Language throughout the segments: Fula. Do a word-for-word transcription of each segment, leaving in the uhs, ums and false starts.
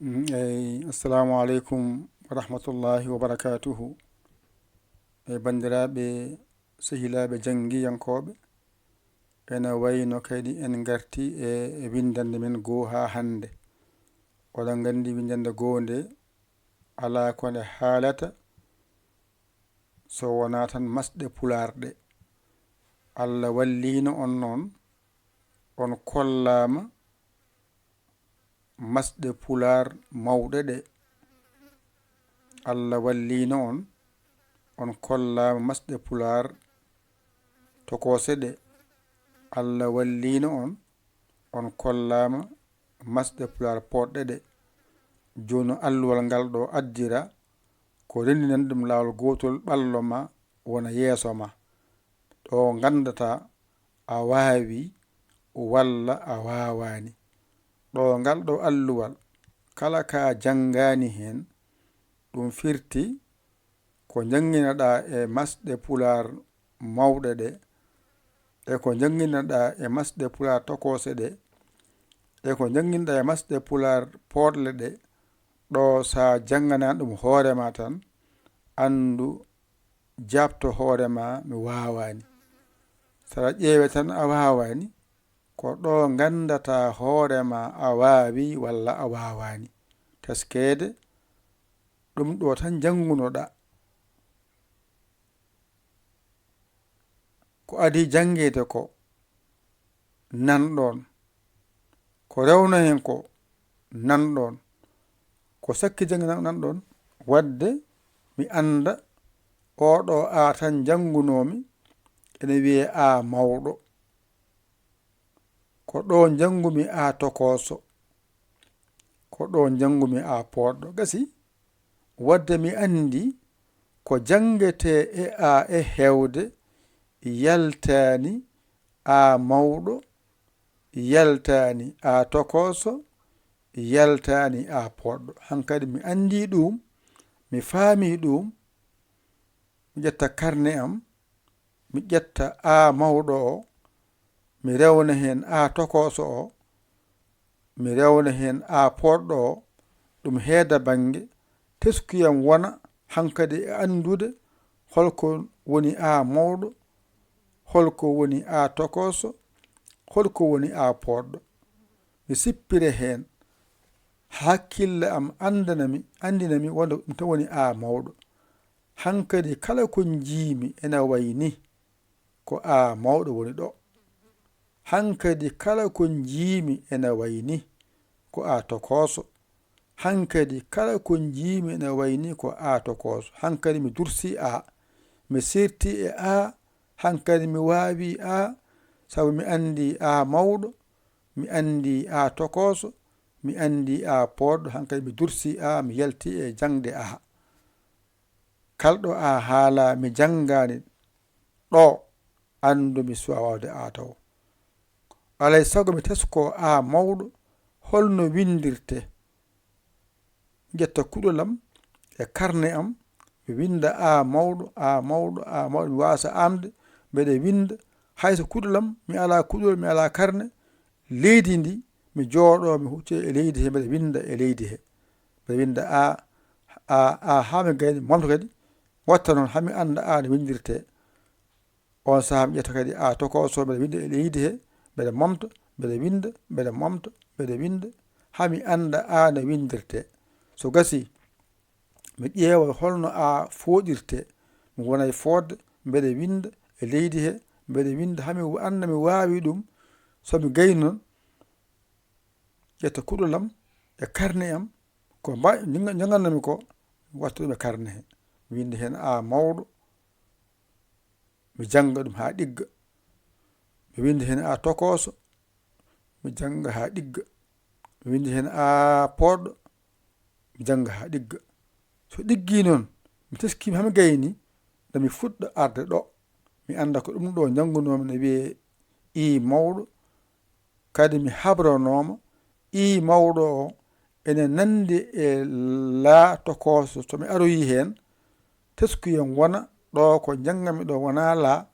Mm, eyi, assalamu aleykum wa rahmatullahi wa barakatuhu. E banndiraaɓe, sehilaaɓe janngiyankooɓe, ene wayno kadi en ngarti e, e winndannde men goo haa hannde. Oɗon nganndi winndannde goo nde alaa ko nde haalata so wonaa tan masɗe pulaar ɗe. Allah walliino on noon, on kollaama masɗe pulaar mawɗe ɗe. Allah walliino on, on kollaama masɗe pulaar tokoose ɗe. Allah walliino on, on kollaama masɗe pulaar poɗɗe ɗe. Jooni alluwal ngal ɗo addira ko renndinande ɗum laawol gootol, ɓallo ma wona yeeso ma. Ɗo nganndataa a waawi walla a waawaani. Ɗo ngal ɗo alluwal, kala ka janngaani heen, ɗum firti ko njannginaɗaa e masɗe pulaar mawɗe ɗe, e ko njannginaɗaa e masɗe pulaar tokoose ɗe, e ko njannginaɗaa e masɗe pulaar poɗle ɗe. Ɗo, so a jannganaani ɗum hoore ma tan, anndu, jaabto hoore ma, mi waawaani. So aɗa ƴeewe tan, a waawaani, ko ɗo nganndataa hoore ma a waawi walla a waawaani. Teskeede, ɗum ɗo tan njanngunoɗaa. Ko adii janngeede ko, nanɗon. Ko rewna heen ko, nanɗon. Ko sakki jannge nan-, nanɗon, waɗde mi annda oo ɗo A tan njanngunoomi, ene wiyee A mawɗo. Ko ɗo njanngumi A tokooso. Ko ɗo njanngumi A poɗɗo. Gasi, waɗde mi anndi ko janngetee e A e heewde, yaltaani A mawɗo, yaltaani A tokooso, yaltaani A poɗɗo. Hankadi mi anndi ɗum, mi faami ɗum, mi ƴetta karne am, mi ƴetta A mawɗo o, mi rewna heen A tokooso o, mi rewna heen A poɗɗo o, ɗum heeda bannge, teskuyam wona hankadi e anndude holko woni A mawɗo, holko woni A tokooso, holko woni A poɗɗo. Mi sippira heen, hakkille am anndana mi, anndina mi wonde ɗum tan woni A mawɗo. Hankadi kala ko njiimi ena wayi ni, ko A mawɗo woni ɗo. Hankadi kala ko njiimi ena wayi ni, ko A tokooso. Hankadi kala ko njiimi ena wayi ni, ko A tokooso. Hankadi mi dursi A, mi sirti e A, hankadi mi waawi A, sabu mi anndi A mawɗo, mi anndi A tokooso, mi anndi A poɗɗo, hankadi mi dursi A, mi yalti e jaŋde A. Kala ɗo A haalaa, mi janngaani ɗo, anndu mi suwaa waawde A taw. Alay sago mi teskoo A mawɗo, holno winndirtee? Ƴetta kuɗol am e karne am, mi winnda A mawɗo, A mawɗo, A mawɗo, mi waasa aamde, mbeɗa winnda. Hay so kuɗol am, mi alaa kuɗol, mi alaa karne, leydi ndi, mi jooɗoo, mi huccee e leydi he, mbeɗa winnda e leydi he. Mbeɗa winnda A, A, A, haa mi gayni, momto kadi, watta noon, haa mi annda A no winndirtee. Oon sahaa mi ƴetta kadi A tokooso, mbeɗa winnda e leydi he, mbeɗa momta, mbeɗa winnda, mbeɗa momta, mbeɗa winnda, haa mi annda A no winndirtee. So gasii, mi ƴeewa holno A fooɗirtee. Mi wona e fooɗde, mbeɗa winnda e leydi he, mbeɗa winnda, haa mi annda mi waawi ɗum. So mi gayni noon, ƴetta kuɗol am e karne am, ko mba-, njanganmi ko, mi watta ɗum e karne he. Mi winnda heen A mawɗo, mi jannga ɗum haa ɗigga. Mi winnda heen A tokooso, mi jannga haa ɗigga. Mi winnda heen A poɗɗo, mi jannga haa ɗigga. So ɗiggii noon, mi teskiima haa mi gayni, nde mi fuɗɗa arde ɗo. Mi annda ko ɗum ɗo njanngunoomi ne wiyee I mawɗo, kadi mi habranooma, I mawɗo o ene nanndi e laa tokooso. So mi aroyii heen, teskuyam wona ɗo ko njannganmi ɗo, wonaa laa,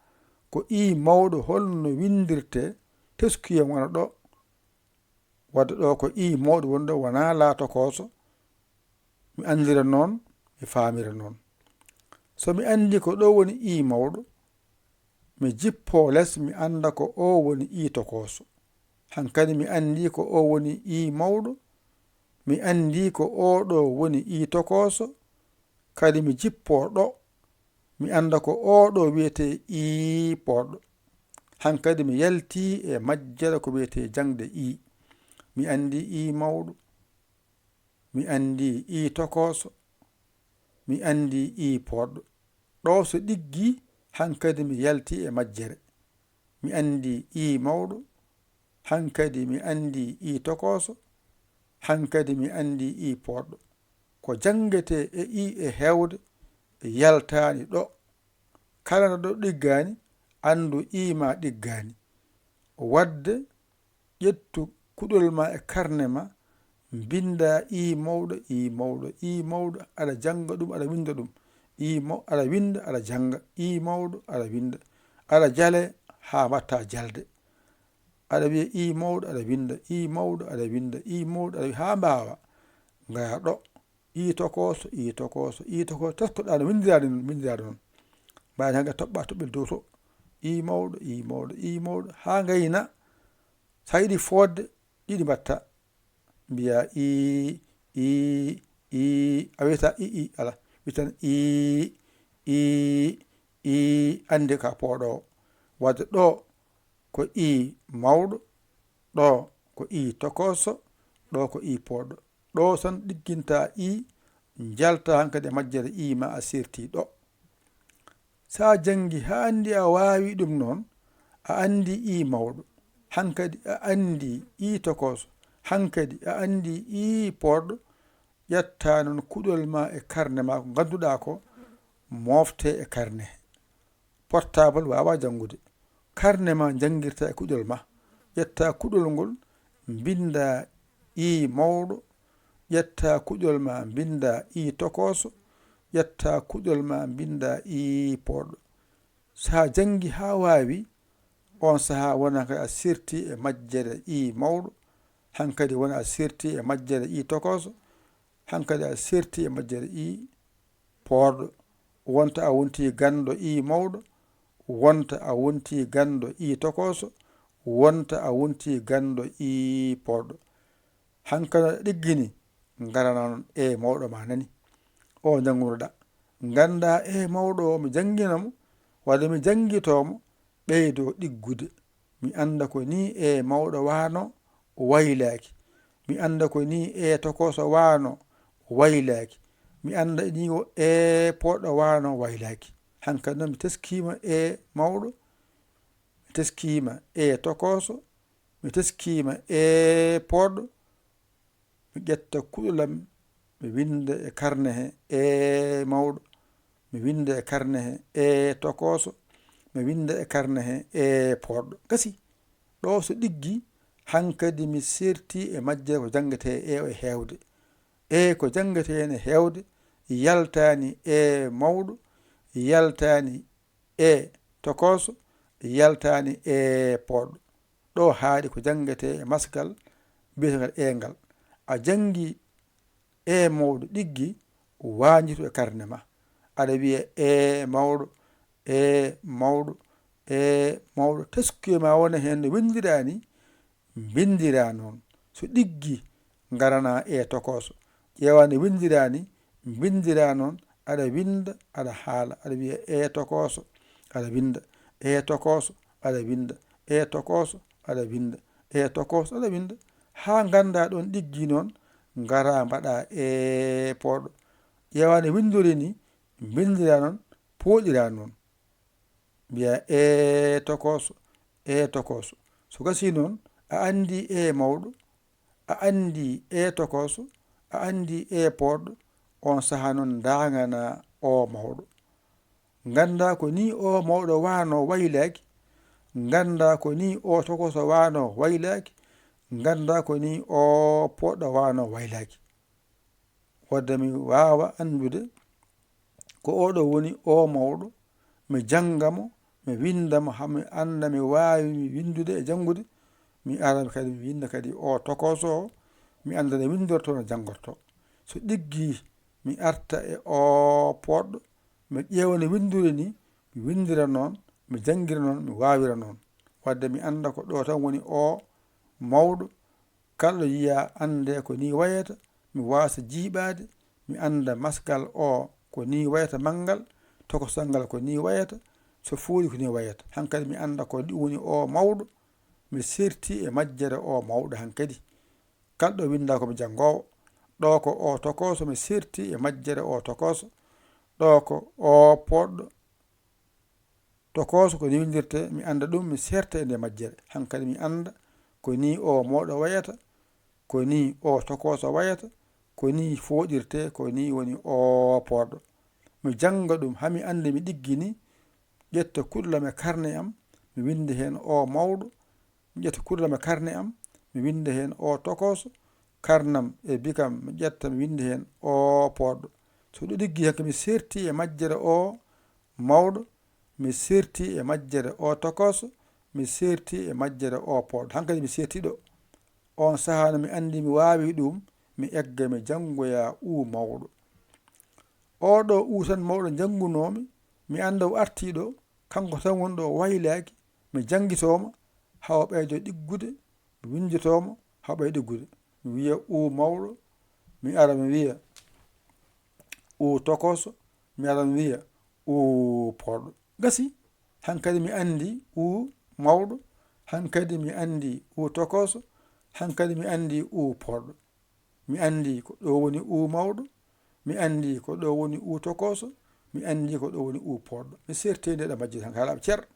ko I mawɗo, holno winndirtee, teskuyam wona ɗo. Wadde ɗo ko I mawɗo woni ɗo, wonaa laa tokooso, mi anndira noon, mi faamira noon. So mi anndii ko ɗo woni I mawɗo, mi jippoo les, mi annda ko o woni I tokooso. Hankadi mi anndii ko o woni I mawɗo, mi anndii ko o ɗo woni I tokooso, kadi mi jippoo ɗo, mi annda ko o ɗo wiyetee I pooɗɗo. Hankadi mi yaltii e majjere ko wiyetee jaŋde I. Mi anndii I mawɗo, mi anndii I tokooso, mi anndii I pooɗɗo. Ɗo so ɗiggii, hankadi mi yaltii e majjere. Mi anndii I mawɗo, hankadi mi anndii I tokooso, hankadi mi anndii I pooɗɗo. Ko janngetee e I e heewde yaltaani ɗo. Kala ɗo ɗiggaani, anndu I ma ɗiggaani. Waɗde, ƴettu kuɗol ma e karne ma, mbinnda I mawɗo, I mawɗo, I mawɗo, aɗa jannga ɗum, aɗa winnda ɗum. I maw-, aɗa winnda, aɗa jannga. I mawɗo, aɗa winnda. Aɗa jale haa mbaɗta jalde. Aɗa wiya I mawɗo, aɗa winnda. I mawɗo, aɗa winnda. I mawɗo, aɗa wi-, haa mbaawa. Ngara ɗo. I tokooso, I tokooso, I tokooso. Teskoɗaa no winndiraade noon, winndiraade noon. Mbaɗa heen toɓɓa toɓɓel dow to. I mawɗo, I mawɗo, I mawɗo. Haa ngayna. So a yiɗi fooɗde, ɗiɗi mbaɗta. Mbiya I, I, I. A wiyata I, I, ala. Witan I, I, I. Annde ka pooɗoowo. Wadde ɗo ko I mawɗo, ɗo ko I tokooso, ɗo ko I pooɗɗo. Ɗo tan ɗigginta I, njalta hankadi e majjere I ma a serti ɗo. So a janngi haa anndi a waawi ɗum noon, a anndi I mawɗo, hankadi a anndi I tokooso, hankadi a anndi I pooɗɗo, ƴetta noon kuɗol ma e karne ma ko ngannduɗaa ko, mofte e karne. Portable waawaa janngude. Karne ma njanngirta e kuɗol ma. Ƴetta kuɗol ngol, mbinnda I mawɗo. Ƴetta kuɗol ma, mbinnda I tokooso. Ƴetta kuɗol ma, mbinnda I pooɗɗo. So a janngi haa waawi, oon sahaa wona hankadi a serti e majjere I mawɗo, hankadi wona a serti e majjere I tokooso, hankadi a serti e majjere I pooɗɗo. Wonta a wontii ganndo I mawɗo, wonta a wontii ganndo I tokooso, wonta a wontii ganndo I pooɗɗo. Hankadi aɗa ɗiggini, ngarana noon E mawɗo ma nani. O njanngunoɗaa. Ngannda E mawɗo o, mi janngina mo, wadde mi janngitoo mo, ɓeydoo ɗiggude. Mi annda ko nii E mawɗo waano, o waylaaki. Mi annda ko nii E tokooso waano, o waylaaki. Mi annda nii o E pooɗɗo waano, o waylaaki. Hankadi noon mi teskiima E mawɗo, mi teskiima E tokooso, mi teskiima E pooɗɗo, mi ƴetta kuɗol am, mi winnda e karne he E mawɗo, mi winnda e karne he E tokooso, mi winnda e karne he E pooɗɗo. Gasi, ɗo so ɗiggi, hankadi mi serti e majjere ko janngetee E o e heewde. E ko janngetee heen e heewde, yaltaani E mawɗo, yaltaani E tokooso, yaltaani E pooɗɗo. Ɗo haaɗi ko janngetee e masgal biyetengal E ngal. A janngi E mawɗo ɗiggi, wañitu e karne ma. Aɗa wiya E mawɗo, E mawɗo, E mawɗo. Teskuye ma wona heen no winndiraa ni, mbinndiraa noon. So ɗiggi, ngarana E tokooso. Ƴeewa no winndiraa ni, mbinndiraa noon, aɗa winnda, aɗa haala, aɗa wiya E tokooso, aɗa winnda, E tokooso, aɗa winnda, E tokooso, aɗa winnda, E tokooso, aɗa winnda. Haa ngannda ɗoon ɗiggi noon, ngara mbaɗa E pooɗɗo. Ƴeewa no winndori ni, mbinndiraa noon, pooɗiraa noon. Mbiya E tokooso, E tokooso. So gasii noon, a anndii E mawɗo, a anndii E tokooso, a anndii E pooɗɗo, oon sahaa noon ndaanganaa O mawɗo. Nganndaa ko nii O mawɗo waano waylaaki, nganndaa ko nii O tokooso waano waylaaki, nganndaa ko nii O pooɗɗo waano waylaaki. Wadde mi waawa anndude ko oɗo woni O mawɗo, mi jannga mo, mi winnda mo, haa mi annda, mi waawi winndude e janngude, mi ara kadi mi winnda kadi O tokooso o, mi annda no winndortoo, no janngortoo. So ɗiggii, mi arta e oo poɗɗo, mi ƴeewa no winndure ni, mi winndira noon, mi janngira noon, mi waawira noon. Wadde mi annda ko ɗo tan woni oo mawɗo, kala ɗo yiya annde ko ni wayata, mi waasa jiiɓaade, mi annda masgal oo ko ni wayata manngal, tokosal ngal ko ni wayata, so fooɗi ko ni wayata. Hankadi mi annda ko ɗum woni oo mawɗo, mi serti e majjere oo mawɗo hankadi. Kala ɗo winnda ko mi janngoowo, ɗo ko oo tokooso, mi serti e majjere oo tokooso, ɗo ko oo poɗɗo, tokooso ko ni winndirte, mi annda ɗum, mi serta e nde majjere. Hankadi mi annda ko ni oo mawɗo wayata, ko ni oo tokooso wayata, ko ni fooɗirte, ko ni woni oo poɗɗo. Mi jannga ɗum, haa mi annda mi ɗiggi ni, ƴetta kuɗolam e karne am, mi winnda heen oo mawɗo, mi ƴetta kuɗolam e karne am, mi winnda heen oo tokooso, karnam e bikam, mi ƴetta, mi winnda heen oo poɗɗo. So ɗo ɗiggi, hankadi mi serti e majjere oo mawɗo, mi serti e majjere oo tokooso, mi serti e majjere oo poɗɗo. Hankadi mi serti ɗo. Oon sahaa no mi anndi mi waawi ɗum, mi egga mi janngoya uu mawɗo. Oo ɗo uu tan mawɗo janngunoomi, mi annda o artii ɗo, kanko tan woni ɗo o waylaaki, mi janngitoo mo, haa o ɓeydo ɗiggude, mi winnditoo mo, haa o ɓeydo ɗiggude. Mi wiya uu mawɗo, mi ara mi wiya uu tokooso, mi ara mi wiya uu poɗɗo. Gasi, hankadi mi anndi uu mawɗo, hankadi mi anndi uu tokooso, hankadi mi anndi uu poɗɗo. Mi anndi ko ɗo woni uu mawɗo, mi anndi ko ɗo woni uu tokooso, mi anndi ko ɗo woni uu poɗɗo. Mi serti nde ɗo majjere tan, haa laaɓi cer.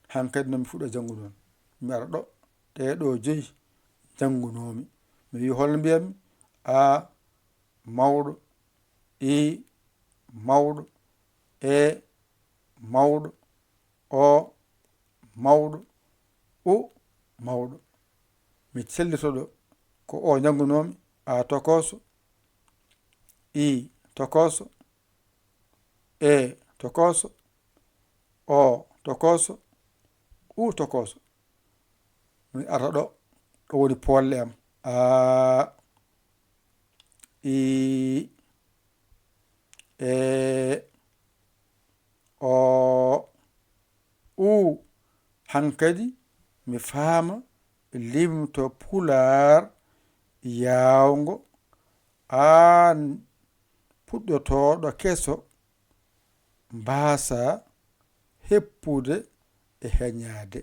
Hankadi noon mi fuɗɗo janngude noon. Mi ara ɗo, ɗee ɗo joyi janngunoomi. Mi wiyi hol mbiyatmi? A mawɗo, I mawɗo, E mawɗo, O mawɗo, U mawɗo. Mi sellito ɗo, ko O njanngunoomi, A tokooso, I tokooso, E tokooso, O tokooso, U tokooso. Mi ara ɗo, ɗo woni poolle am. A, I, E, O, U. Hankadi mi faama limto pulaar yaawngo, aan puɗɗotooɗo keso, mbaasa heppude e heñaade.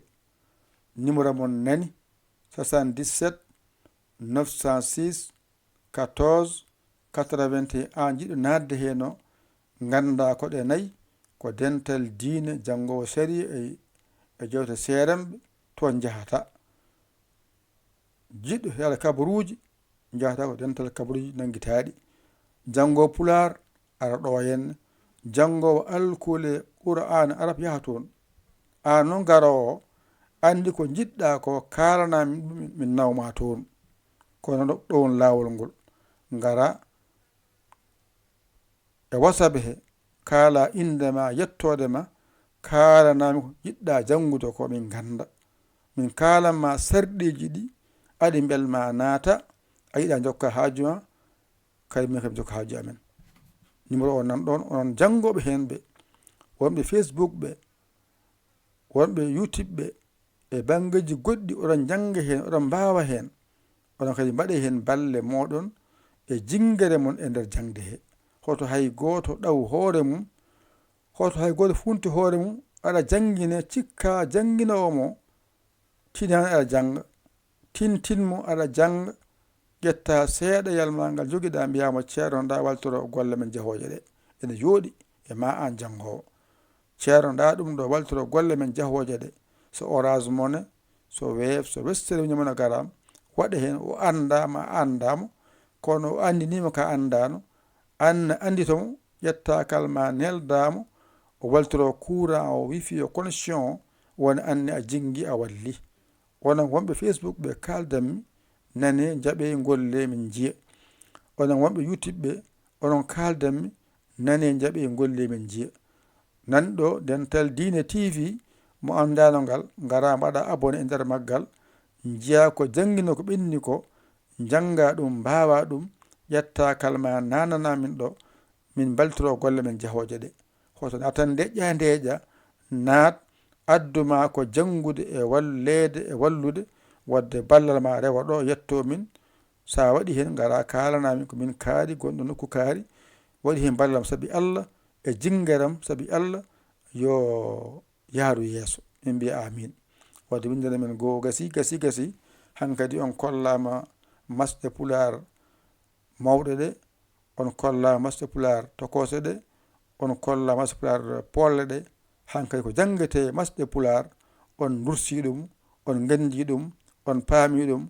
Numéro mon nani, soixante-dix-sept, neuf cent six, quatorze, quatre-vingt-un. Aan jiɗɗo naatde heen o, nganndaa ko ɗe nayi, ko dental diine, janngoowo sariya e, e jewte seeremɓe, toon njahata. Jiɗɗo heɗa kabaruuji, njahata ko dental kabaruuji nanngitaaɗi. Janngoowo pulaar, ara ɗo henne. Janngoowo alkule Qur'aana Arab, yaha toon. Aan noon garoowo, anndi ko njiɗɗaa ko, kaalanaa min ɗum, min nawma toon. Kono ɗo, ɗo woni laawol ngol. Ngara e WhatsApp he, kaala innde ma, yettoode ma, kaalanaa mi ko njiɗɗaa janngude ko, min ngannda. Min kaalan ma sarɗiiji ɗi aɗi mbel ma naata, a yiɗaa njokka haaju ma, kay min kam njokka haaju amen. Numéro o nan ɗoon, onon janngooɓe heen ɓe, wonɓe Facebook ɓe, wonɓe YouTube ɓe, e banngeeji goɗɗi, oɗon njannga heen, oɗon mbaawa heen, oɗon kadi mbaɗa heen balle mooɗon e jinngere mon e nder jaŋde he. Hoto hay gooto ɗaw hoore mum, hoto hay gooto funti hoore mum, aɗa janngina, cikka jannginoowo mo, tinani aɗa jannga, tintin mo aɗa jannga, ƴetta seeɗa yalmal ngal njogiɗaa, mbiyaa mo, "Ceerno, ndaa waltoro golle men jahooje ɗe, ene jooɗi e ma aan janngoowo. Ceerno, ndaa ɗum ɗo waltoro golle men jahooje ɗe, so Orange Money, so Wave, so Western Union, MoneyGram, waɗa heen." O anndaa ma a anndaa mo, kono o anndinii ma ka anndaano, aan anndito mo, ƴetta kal ma neldaa mo, o waltoro courant o, wifi o, connexion o, wona aan ne a jinngi a walli. Onon wonɓe Facebook ɓe, kaaldanmi, nanee, njaɓee, ngollee, min njiya. Onon wonɓe YouTube ɓe, onon kaaldanmi, nanee, njaɓee, ngollee, min njiya. Nan ɗo Dental Diine T V, mo anndaano ngal, ngaraa mbaɗaa abonné e nder maggal, njiyaa ko jannginoo, ko ɓenni ko, njanngaa ɗum, mbaawaa ɗum, Ƴetta kalma nanana min ɗo, min mbaltiro golle men jahooje ɗe. Hoto naatan ndeƴƴa ndeƴƴa, naat addu ma ko janngude e walleede e wallude, wadde ballal ma rewa ɗo yetto min. Sa waɗi heen, ngara kaalana min ko min kaari, gonɗo nokku kaari, waɗi heen ballam sabi Allah e jinngeram sabi Allah, yo yahru yeeso. Min mbiya amin. Wadde winndere men goo gasi, gasi, gasi. Hankadi on kollaama masɗe Pulaar mawɗe ɗe, on kollaama masɗe Pulaar tokose ɗe, on kollaama masɗe Pulaar polle ɗe. Hankadi ko janngetee masɗe Pulaar, on ndursii ɗum, on nganndii ɗum, on paamii ɗum,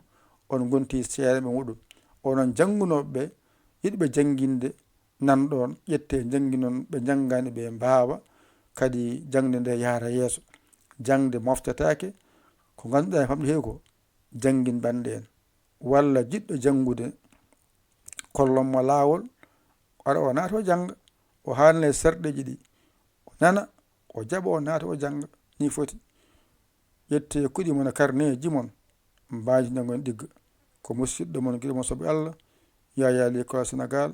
on ngontii seeɗa e muɗum. Onon janngunooɓe ɓe, yiɗɓe jannginde, nan ɗoon, ƴettee, njannginon ɓe, njanngaani ɓe, mbaawa kadi jaŋde nde yahra yeeso. Jaŋde moftetaake, ko ngannduɗaa e famɗi heewi ko, janngin bannde en. Walla jiɗɗo janngude, kollon mo laawol, ara o naata o jannga, o haalne serɗeeji ɗi, o nana, o jaɓa, o naata o jannga, ni foti. Ƴettee kuɗi mon e karneeji mon, mbaajina ngon ɗigga. Ko musiɗɗo mon, giɗo mon sabu Allah, Yaya L'école Sénégal,